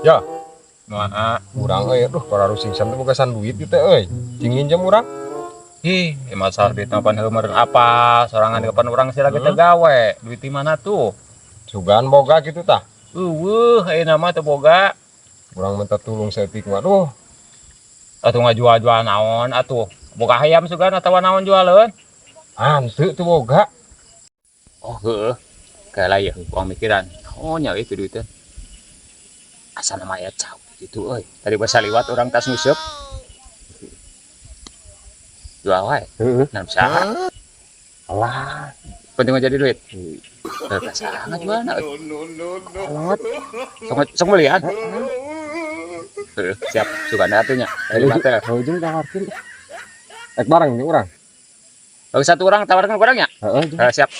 Ya. Nah, Urang euy, aduh pararusing sam teh boga duit ieu teh euy. Cing nginjem urang. Ih, ya masalah duit mapan heuh meureun apa? Sorangan kapan urang sih lagi teu gawe. Duit di mana tuh? Sugan boga kitu tah. Eueuh, ayeuna mah teu boga. Urang minta tulung saeutik mah aduh. Atuh ngajual-jual naon atuh. Boga hayam sugan atawa naon jualeun? Hanteu teu boga. Oh, heueuh. Kayak lah ya, uang mikiran. Oh, nya itu duitnya. Asa nama aya cau gitu euy. Tadi basa liwat urang tas nguseup. Jual wae. Heeh. Nah, usaha. Alah, Penting mah jadi duit. Heuh, ka saha ngajualna euy. kolot. Sok sok belian. Heuh, siap sugan atuh nya. Ayo teh. Heuh jeung tawarkeun. Ek bareng jeung urang. Bagi satu orang tawarkan kurang ya? Heeh, jeung. Eh, siap.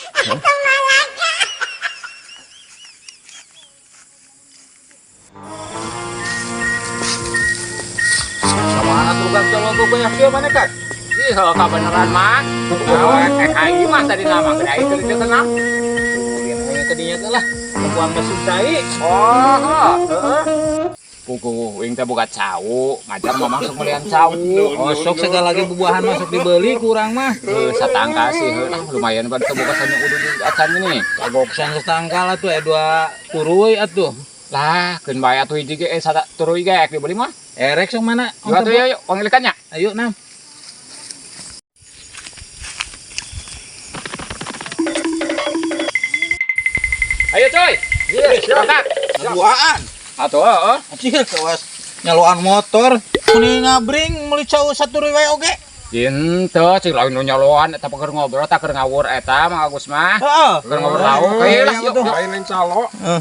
Kamana tuh gang jalan tuh banyak dia mana kan? Ih, kalau kebenaran mah. Gawe aing mah tadi nama gede itu itu kenal. Yang tadinya tuh lah, buang mesin cai. Oh, heeh. Pugu wing teh boga cau, ngajak mamang sok melian cau. Oh, sok segala lagi bubuahan masuk dibeli kurang mah. Heuh, satangka sih heuh lah lumayan ban teu boga sanyu udah di acan ini. Kagok san setangkal atuh dua turuy atuh. Lah, keun bae atuh hiji ge sata turuy ge ek dibeli mah. Erek sok mana? Yuk atuh yuk, yuk pangilikannya. Ayo nam. Ayo coy. Iya, siap. Berangkat. Duaan. Atuh heeh. Anjir kawas nyaloan motor. Meni ngabring meuli cau saturuy wae oge. Henteu cing lain nu nyaloan eta keur ngobrol tah keur ngawur eta Mang Agus mah. Heeh. Keur ngobrol lauk. Ayo lah yuk. yuk. Lain lain calo. Heeh.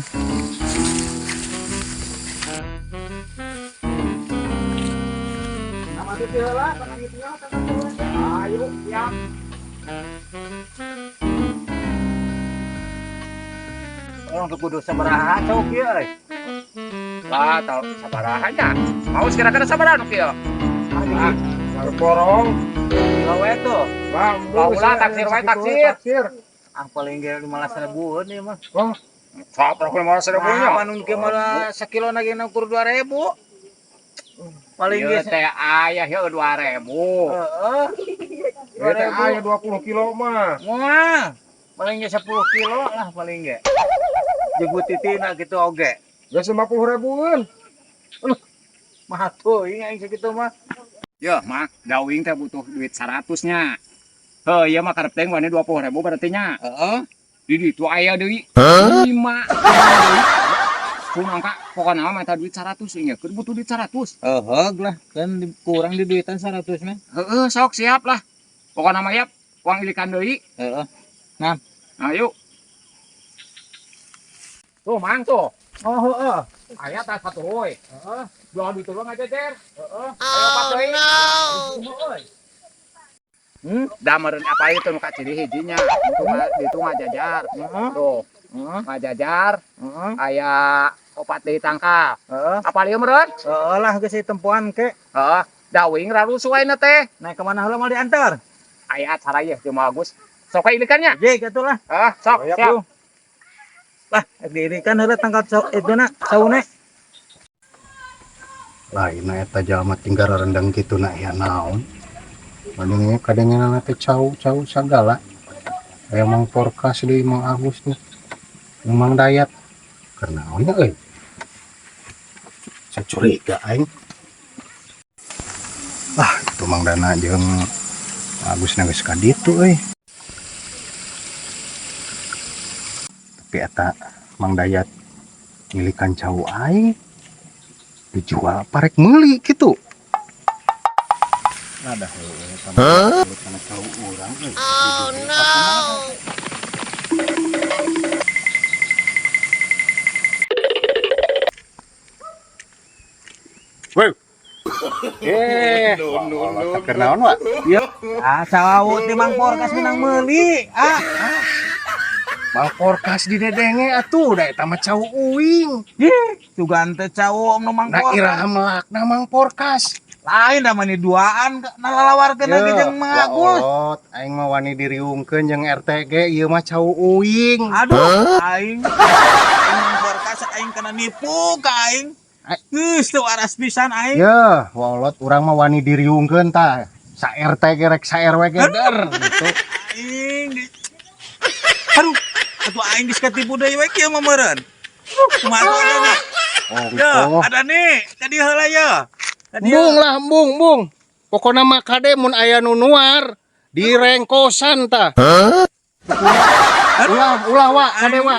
Ayo, siap. Orang tuh kudu sabaraha cau kieu euy. Lah, tau sabaraha nya. Mau kira-kira sabaraha nu kieu? Ah, Borong. kilo we tuh. Lah, Lah, ulah, taksir wae, taksir. Taksir. Ah paling ge 15 ribuan ieu mah. Wah, Sok berapa 15 ribu nya? Nah, manun kieu malah sakilo na ge ukur 2000. Paling Ieu ge teh aya heuh 2000. heeh. ieu teh aya 20 kilo mah. Moal. Paling ge 10 kilo lah paling ge. Jeung titina gitu oge. Geus 50 ribuan. Mah teuing aing sakitu mah. Yeuh, mah dawing teh butuh duit 100 nya. Heuh, ieu mah karep teh wani 20 ribu berarti nya. Heeh. Di ditu aya deui 5. Kumangka pokona mah minta duit 100 ieu keur butuh duit 100. Heeh lah, kan kurang di duitan 100 mah. Heeh, sok siap lah. Pokona mah yap, uang ilikan deui. Heeh. Ayo. Tuh, mang tuh. Oh heeh. Aya tas satu euy. Heeh. Dua duit tolong aja, Der. Heeh. Ayo opat deui. Hmm? Da meureun apa itu nu kaciri hijinya. Itu ditu ngajajar. Heeh. Tuh, Heeh. ngajajar Heeh. aya opat deui tangkal. Heeh. Apa lieu meureun? Heeh lah geus tempoan ke. Heeh. Dawing rarusuh ayeuna teh. Naik ke mana heula mau diantar? Aya acara ieu jeung Mang Agus. Sok we ilikannya. Jek atuh lah. Heeh, sok Siap, siap. Lah, dirikan heula tangkal itu na saune. Lain eta jalma tinggal rendang kitu na ya naon. Bandingnya kadengeunana teh cau-cau sagala. Aya Mang Porkas deui Mang Agus tuh. Jeung Mang Dayat. Keur naon nya euy? Saya curiga aing. Ah, itu Mang Dana jeung Agus na geus ka ditu euy. Tapi eta Mang Dayat ngilikan cau aing dijual parek meuli kitu. Ada heueuh sama kana cau urang euy. Oh no. Woi. Eh, no no no. Keur naon, Wak? Ah, cau ti Mang Porkas menang meuli. Ah, Mang Porkas di dedenge atuh da eta mah cau uing. ih, sugan teh cau nu Mang Nah Porkas. iraha melakna Mang Porkas. Lain da mani duaan nalalawarkeun lagi jeung Mang Agus. Waolot, aing mah wani diriungkeun jeung RTG ieu mah cau uing. Aduh, aing. Aing Mang Porkas aing kena nipu ka aing. Geus teu waras pisan aing. Ya, wolot urang mah wani diriungkeun tah. Sa RT ge rek sa RW ge der gitu. Aing di. Aduh, atuh aing geus katipu deui we kieu mah meureun. Kumaha tuh ada nih? Oh, Ya, gitu. ada nih. Tadi heula ya. Tadi Embung lah, embung, embung. Pokokna mah kade mun aya nu nuar direngkosan tah. Ulah, ulah, wa, kade wa.